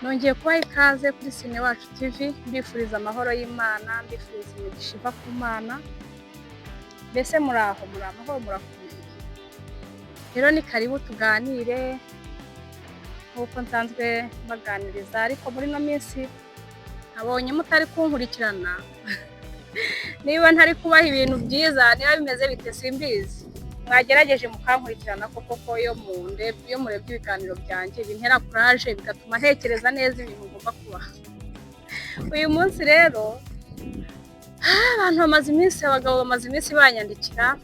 Nongeye kubaha ikaze kuri Sine Wacu TV, mbifuriza amahoro y'Imana, mbifuriza imigisha iva ku Mana. Mbese muri aho, muri amahoro, murakomeye? Rero ni karibu tuganire nk'uko nsanzwe mbaganiriza, ariko muri ino minsi nabonye mutari kunkurikirana. Niba ntari kubaha ibintu byiza, niba bimeze bite, simbizi. Mwagerageje mukankurikirana koko, ko iyo murebye ibiganiro byanjye bintera courage, bigatuma ntekereza neza ibintu ngomba kubaha. Uyu munsi rero, abantu bamaze iminsi, abagabo bamaze iminsi banyandikira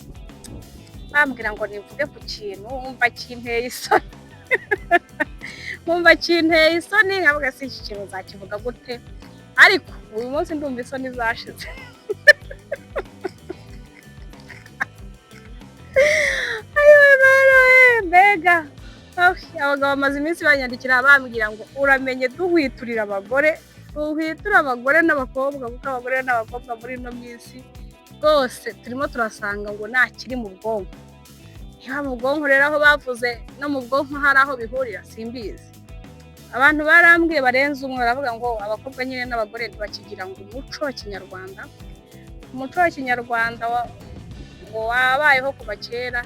bambwira ngo nivuge ku kintu, nkumva kinteye isoni, nkumva kinteye isoni, nkavuga: "Se iki kintu nzakivuga gute?" Ariko uyu munsi ndumva isoni zashize. Ayiwe Mana we, mbega! Abagabo bamaze iminsi banyandikira bambwira ngo: "Uramenye duhwiturira abagore, duhwiture abagore n'abakobwa, kuko abagore n'abakobwa muri ino minsi rwose turimo turasanga ngo nta kiri mu bwonko." Niba mu bwonko rero, aho bavuze no mu bwonko hari aho bihurira, simbizi. Abantu barambwiye barenze umwe, baravuga ngo abakobwa nyine n'abagore ntibakigira ngo umuco wa kinyarwanda. Umuco wa kinyarwanda ngo wabayeho kuva kera,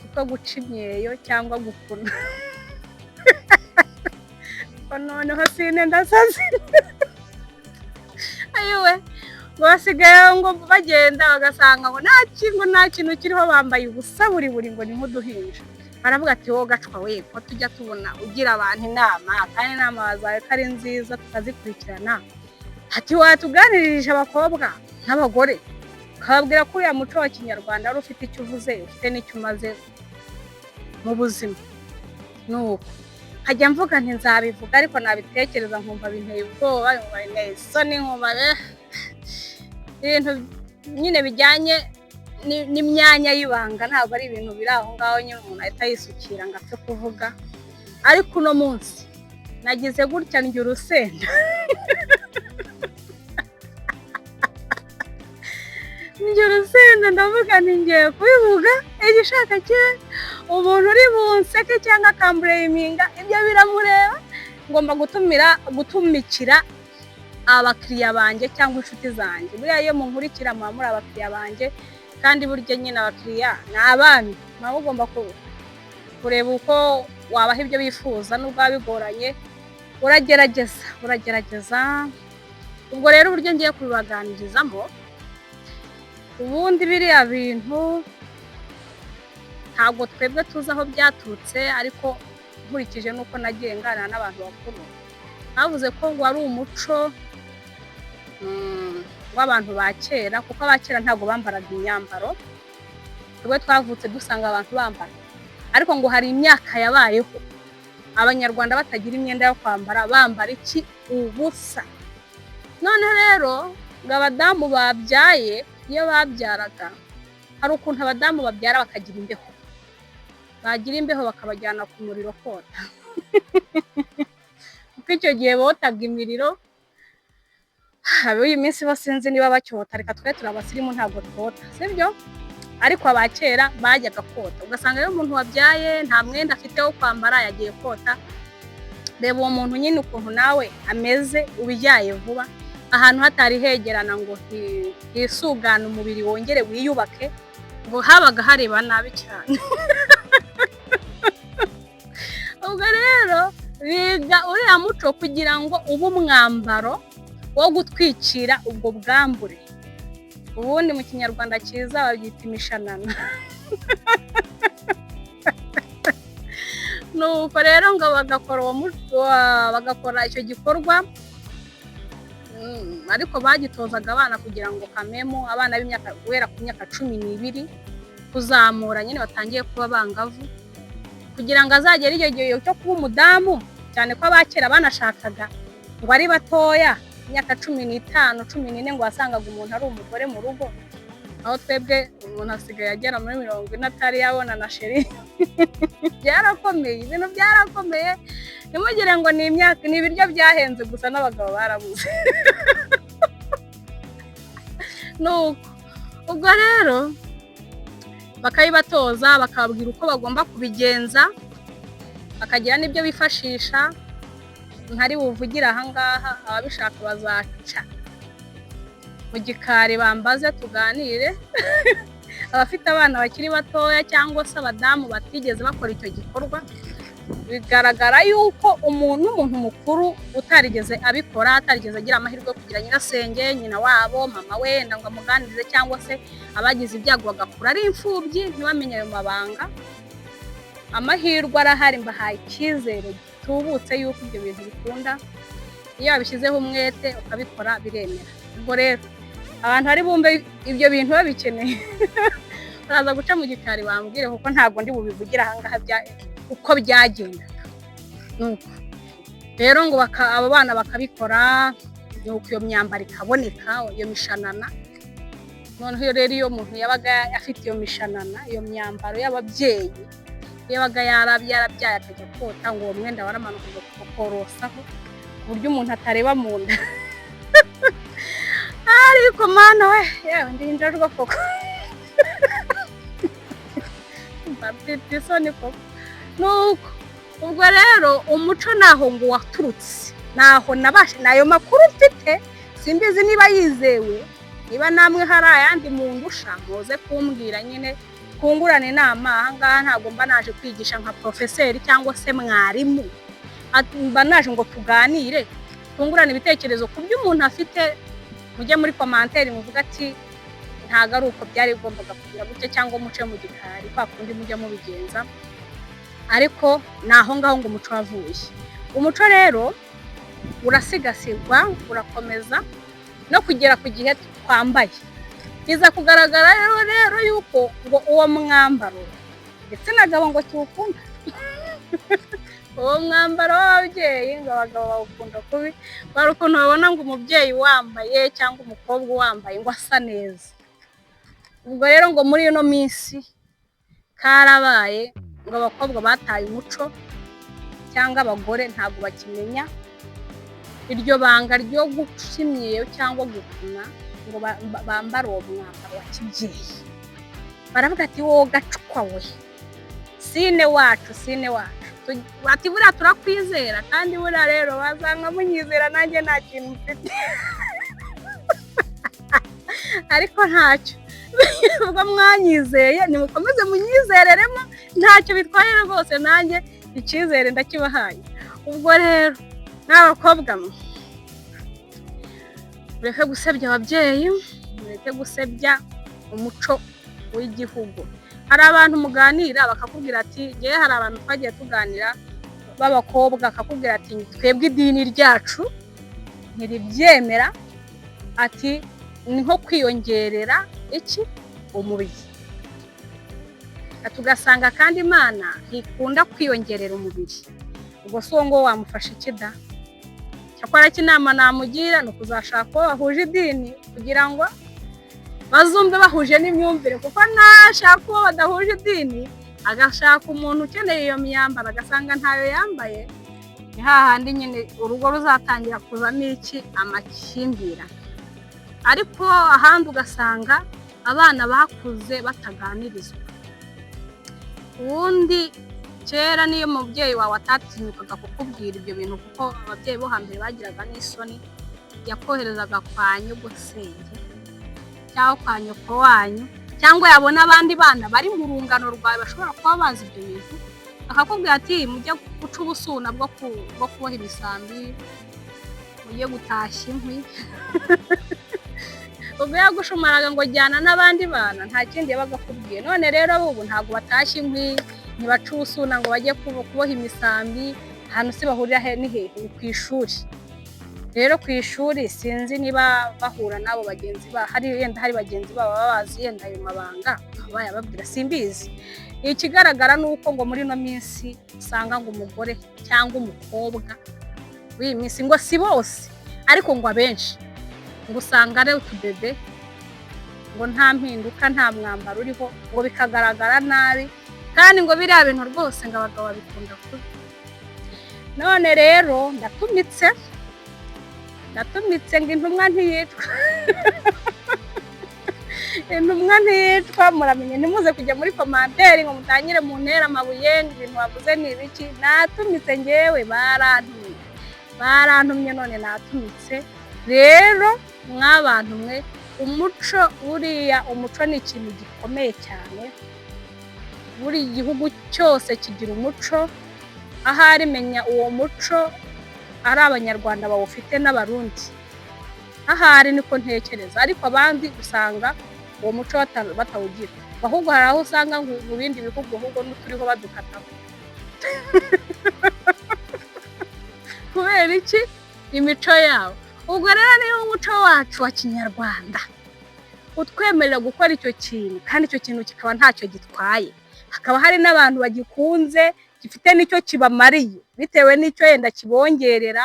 kuko guca imyeyo cyangwa gukuna ngo noneho sine ndasaze. Ayiwe, ngo basigaye ngo bagenda bagasanga ngo nta kintu kiriho, bambaye ubusa buri buri, ngo ni nk'uduhinja. Baravuga ati: "Wowe gacwa we, ko tujya tubona ugira abantu inama, kandi inama zawe ko ari nziza tukazikurikirana," ati "watuganirije abakobwa n'abagore, ukababwira ko uriya muco wa kinyarwanda wari ufite icyo uvuze, ufite n'icyo umaze mu buzima." Nuko nkajya mvuga nti nzabivuga, ariko nabitekereza nkumva binteye ubwoba, nkumva binteye isoni, nkumva ibintu nyine bijyanye n'imyanya y'ibanga ntabwo ari ibintu biri aho ngaho nyine umuntu ahita yisukira ngo apfe kuvuga. Ariko uno munsi nagize gutya ndya urusenda, ndya urusenda, ndavuga nti ngiye kubivuga, igishaka kibe. Umuntu uri bunseke cyangwa akambureyiminga, ibyo biramureba. Ngomba gutumira, gutumikira abakiriya banjye cyangwa inshuti zanjye. Buriya iyo munkurikira muba muri abakiriya banjye, kandi burya nyine abakiriya ni abami, muba mugomba kureba uko wabaha ibyo bifuza. Nubwo biba bigoranye, uragerageza, uragerageza. Ubwo rero uburyo ngiye kubibaganirizamo, ubundi biriya bintu ntabwo twebwe tuzi aho byaturutse, ariko nkurikije n'uko nagiye nganira n'abantu bakuru, bavuze ko ngo ari umuco w'abantu ba kera, kuko abakera ntabwo bambaraga imyambaro. Twebwe twavutse dusanga abantu bambara, ariko ngo hari imyaka yabayeho Abanyarwanda batagira imyenda yo kwambara, bambara iki? Ubusa. None rero ngo abadamu babyaye, iyo babyaraga, hari ukuntu abadamu babyara bakagira imbeho, bagira imbeho bakabajyana ku muriro kota, kuko icyo gihe botaga imiriro. Ab'uyu minsi bo sinzi niba bacyota, reka twe turi abasirimu ntabwo twota, sibyo? Ariko aba kera bajyaga kota, ugasanga rero umuntu wabyaye nta mwenda afite wo kwambara, yagiye kota. Reba uwo muntu nyine ukuntu nawe ameze, ubyaye vuba, ahantu hatari hegerana ngo hisugane umubiri wongere wiyubake, ngo habaga hareba nabi cyane. Ubwo rero biga uriya muco kugira ngo ube umwambaro wo gutwikira ubwo bwambure. Ubundi mu Kinyarwanda cyiza babyita imishanana. Nuko rero ngo bagakora uwo bagakora icyo gikorwa, ariko bagitozaga abana kugira ngo kamemo abana b'imyaka guhera ku myaka 12 kuzamura, nyine batangiye kuba abangavu, kugira ngo azagere icyo gihe cyo kuba umudamu, cyane ko abakera banashakaga ngo ari batoya, imyaka 15, 14, ngo wasangaga umuntu ari umugore mu rugo, aho twebwe umuntu asigaye agera muri 40 atari yabona na chéri. Byarakomeye, ibintu byarakomeye. Ntimugire ngo ni imyaka, ni ibiryo byahenze gusa, n'abagabo barabuze. Nuko ubwo rero bakabibatoza, bakababwira uko bagomba kubigenza, bakagira n'ibyo bifashisha. Ntari buvugire ahangaha, ababishaka bazaca mu gikari bambaze tuganire. Abafite abana bakiri batoya cyangwa se abadamu batigeze bakora icyo gikorwa, bigaragara yuko umuntu mukuru utarigeze abikora, atarigeze agira amahirwe yo kugira nyirasenge, nyina wabo, mama we wenda ngo amuganirize, cyangwa se abagize ibyago bagakura ari imfubyi ntibamenye ayo mabanga, amahirwe arahari. Mbahaye icyizere gitubutse yuko ibyo bintu bikunda, iyo wabishyizeho umwete ukabikora biremera. Ubwo rero abantu bari bumve ibyo bintu babikeneye baraza guca mu gikari bambwire, kuko ntabwo ndi bubivugire ahangaha uko byagendaga. Nuko rero ngo abo bana bakabikora, nuko iyo myambaro ikaboneka, iyo mishanana. Noneho rero iyo umuntu yabaga afite iyo mishanana, iyo myambaro y'ababyeyi, yabaga yarabyaye akajya kota, ngo uwo mwenda waramanukaga ukorosaho ku buryo umuntu atareba mu nda. Ariko Mana we, yewe ndi injajwa koko, mfite isoni koko. Nuko ubwo rero umuco naho ngo waturutse, naho nabashe nayo makuru mfite, simbizi niba yizewe. Niba namwe hari ayandi mundusha, muze kumbwira nyine twungurane inama. Ahangaha ntabwo mba naje kwigisha nka porofeseri cyangwa se mwarimu, mba naje ngo tuganire, twungurane ibitekerezo ku byo umuntu afite. Mujye muri commentaire muvuga ati ntabwo ari uko byari bigombaga kugira gutya, cyangwa muce mu gikari kwa kundi mujya mubigenza. Ariko ni aho ngaho ngo umuco wavuye. Umuco rero urasigasirwa, urakomeza no kugera ku gihe twambaye. Biza kugaragara rero yuko ngo uwo mwambaro igitsina gabo ngo kiwukunda, uwo mwambaro w'ababyeyi ngo abagabo bawukunda kubi. Bari ukuntu babona ngo umubyeyi wambaye cyangwa umukobwa wambaye ngo asa neza. Ubwo rero ngo muri ino minsi karabaye, ngo abakobwa bataye umuco cyangwa abagore ntabwo bakimenya iryo banga ryo guca imyeyo cyangwa gupima ngo bambare uwo mwambaro wa kibyeyi. Baravuga ati wowe gacwa we, sine wacu, sine wacu, ati buriya turakwizera. Kandi buriya rero wasanga munyizera nanjye nta kintu mfite, ariko ntacyo, ubwo mwanyizeye nimukomeze munyizereremo, ntacyo bitwaye rwose, nanjye icyizere ndakibahaye. Ubwo rero n'abakobwa mwe, mureke gusebya ababyeyi, mureke gusebya umuco w'igihugu. Hari abantu muganira bakakubwira ati ngewe, hari abantu twagiye tuganira b'abakobwa, akakubwira ati twebwe idini ryacu ntiribyemera, ati ni nko kwiyongerera iki umubiri. Tugasanga kandi Imana ntikunda kwiyongerera umubiri. Ubwo si uwo ngo wamufasha iki da? Cyakora inama namugira ni ukuzashaka uwo bahuje idini kugira ngo bazumve bahuje n'imyumvire, kuko nashaka uwo badahuje idini, agashaka umuntu ukeneye iyo myambaro agasanga ntayo yambaye, ni hahandi nyine urugo ruzatangira kuzamo iki amakimbirane. Ariko ahandi ugasanga abana bakuze bataganirizwa. Ubundi kera niyo umubyeyi wawe atatinyukaga kukubwira ibyo bintu, kuko ababyeyi bo hambere bagiraga n'isoni, yakoherezaga kwa nyogosenge cyangwa kwa nyoko wanyu, cyangwa yabona abandi bana bari mu rungano rwawe bashobora kuba bazi ibyo bintu, akakubwira ati mujye guca ubusuna bwo kuboha imisambi, mujye gutashya inkwi. Ubwo yagushumaraga ngo jyana n'abandi bana, nta kindi yabaga akubwiye. None rero ubu ntabwo batashya inkwi, ntibaca ubusuna ngo bajye kuboha imisambi. Ahantu se bahurira ni hehe? Ni ku ishuri. Rero ku ishuri sinzi niba bahura n'abo bagenzi babo, hari yenda hari bagenzi babo baba bazi yenda ayo mabanga bakaba bayababwira, simbizi. Ikigaragara ni uko ngo muri ino minsi usanga ngo umugore cyangwa umukobwa w'iyi minsi, ngo si bose ariko ngo abenshi, ngo usanga ari utubebe, ngo nta mpinduka, nta mwambaro uriho, ngo bikagaragara nabi. Kandi ngo biriya bintu rwose ngo abagabo babikunda kubi. None rero ndatumitse, ndatumitse, ngo intumwa ntiyicwa, intumwa ntiyicwa. Muramenye ntimuze kujya muri commentaire ngo mutangire muntere amabuye ngo ibintu wavuze ni ibiki. Natumitse ngewe, barantumye. Barantumye none natumitse. Rero mwabantu mwe, umuco buriya, umuco ni ikintu gikomeye cyane. Buri gihugu cyose kigira umuco. Ahari menya uwo muco ari Abanyarwanda bawufite n'Abarundi, ahari niko ntekereza. Ariko abandi usanga uwo muco batawugira. Ahubwo hari aho usanga mu bindi bihugu ahubwo n'uturiho badukataho. Kubera iki? Imico yabo. Ubwo rero niba umuco wacu wa kinyarwanda utwemerera gukora icyo kintu, kandi icyo kintu kikaba ntacyo gitwaye, hakaba hari n'abantu bagikunze, gifite n'icyo kibamariye bitewe n'icyo yenda kibongerera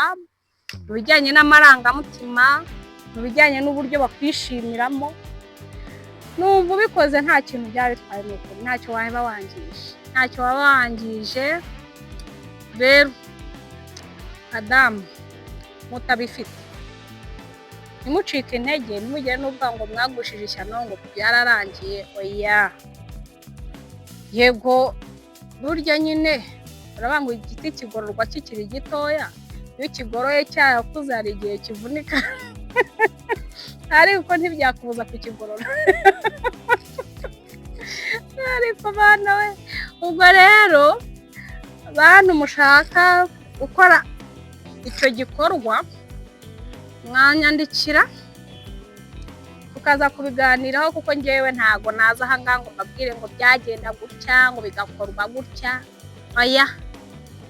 mu bijyanye n'amarangamutima, mu bijyanye n'uburyo bakwishimiramo, numva ubikoze nta kintu byaba bitwaye. Ni ukuri ntacyo waba wangije, ntacyo waba wangije. Rero madamu mutabifite, ntimucike intege, ntimugire n'ubwoba ngo mwagushije ishyano, ngo byararangiye. Oya. Yego, burya nyine baravuga ngo igiti kigororwa kikiri gitoya. Iyo ukigoroye cyakuze hari igihe kivunika, ariko ntibyakubuza kukigorora. Ariko bana we, ubwo rero bantu mushaka gukora icyo gikorwa, mwanyandikira tukaza kubiganiraho, kuko ngewe ntago naza aha ngaha ngo mbabwire ngo byagenda gutya, ngo bigakorwa gutya. Oya,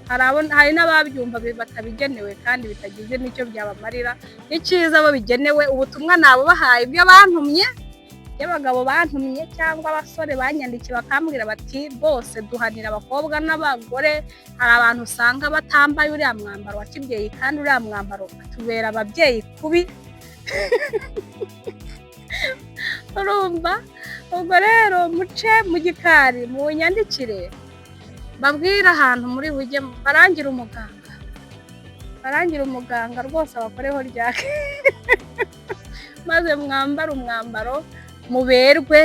hari n'ababyumva batabigenewe kandi bitagize n'icyo byabamarira. Icyiza abo bigenewe, ubutumwa nabubahaye. Ibyo bantumye, by'abagabo bantumye cyangwa abasore banyandikiye bakambwira bati: "Rwose duhanira abakobwa n'abagore, hari abantu usanga batambaye uriya mwambaro wa kibyeyi, kandi uriya mwambaro tubera ababyeyi kubi." Urumva, ubwo rero muce mu gikari munyandikire, mbabwire ahantu muri bujye, barangire umuganga, barangire umuganga rwose abakoreho ryake, maze mwambare umwambaro muberwe,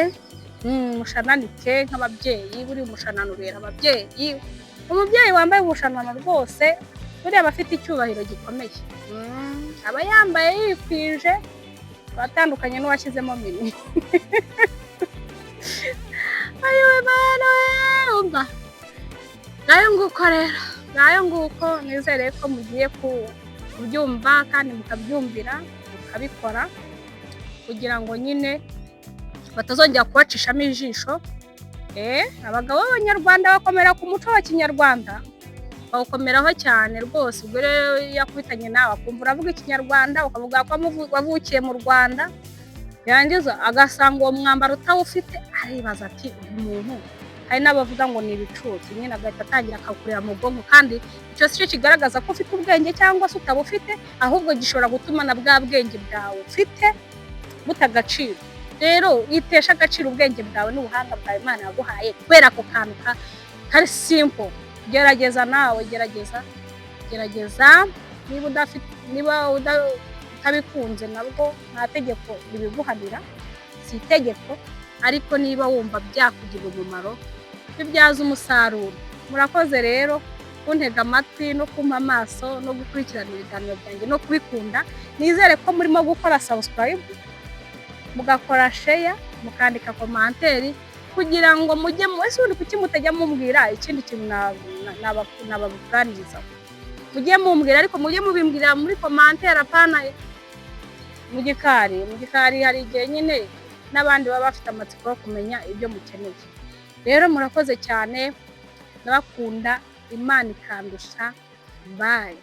mushananike nk'ababyeyi. Buriya umushanana ubera ababyeyi. Umubyeyi wambaye umushanana rwose buriya aba afite icyubahiro gikomeye. Aba yambaye yikwije, aba atandukanye n'uwashyizemo mini. Ayiwe Mana we! Umva, ngayo nguko rero, ngayo nguko. Nizere ko mugiye kubyumva kandi mukabyumvira, mukabikora, kugira ngo nyine batazongera kubacishamo ijisho. Abagabo b'Abanyarwanda bakomera ku muco wa kinyarwanda, bawukomeraho cyane rwose. Ubwo rero iyo akubitanye nawe akumva uravuga ikinyarwanda, ukavuga ko wavukiye mu Rwanda, yarangiza agasanga uwo mwambaro utawufite, aribaza ati: "Uyu muntu." Hari n'abavuga ngo ni ibicucu nyine, agahita atangira akakureba mu bwonko. Kandi icyo si cyo kigaragaza ko ufite ubwenge cyangwa se utabufite, ahubwo gishobora gutuma na bwa bwenge bwawe ufite buta agaciro. Rero witesha agaciro ubwenge bwawe n'ubuhanga bwawe Imana yaguhaye kubera ako kantu kari simple. Gerageza nawe, gerageza, gerageza. Niba udafite, niba utabikunze, nabwo nta tegeko ribiguhanira, si itegeko. Ariko niba wumva byakugirira umumaro, bibyaza umusaruro. Murakoze rero kuntega amatwi no kumpa amaso no gukurikirana ibiganiro byanjye no kubikunda. Nizere ko murimo gukora subscribe, mugakora share, mukandika commentaire, kugira ngo mujye mu ese ubundi kuki mutajya mumbwira ikindi kintu nabaganirizaho? Mujye mumbwira, ariko mujye mubimbwira muri commentaire, apana mu gikari. Mu gikari hari igihe nyine n'abandi baba bafite amatsiko yo kumenya ibyo mukeneye. Rero murakoze cyane, ndabakunda, Imana ikandusha. Bye.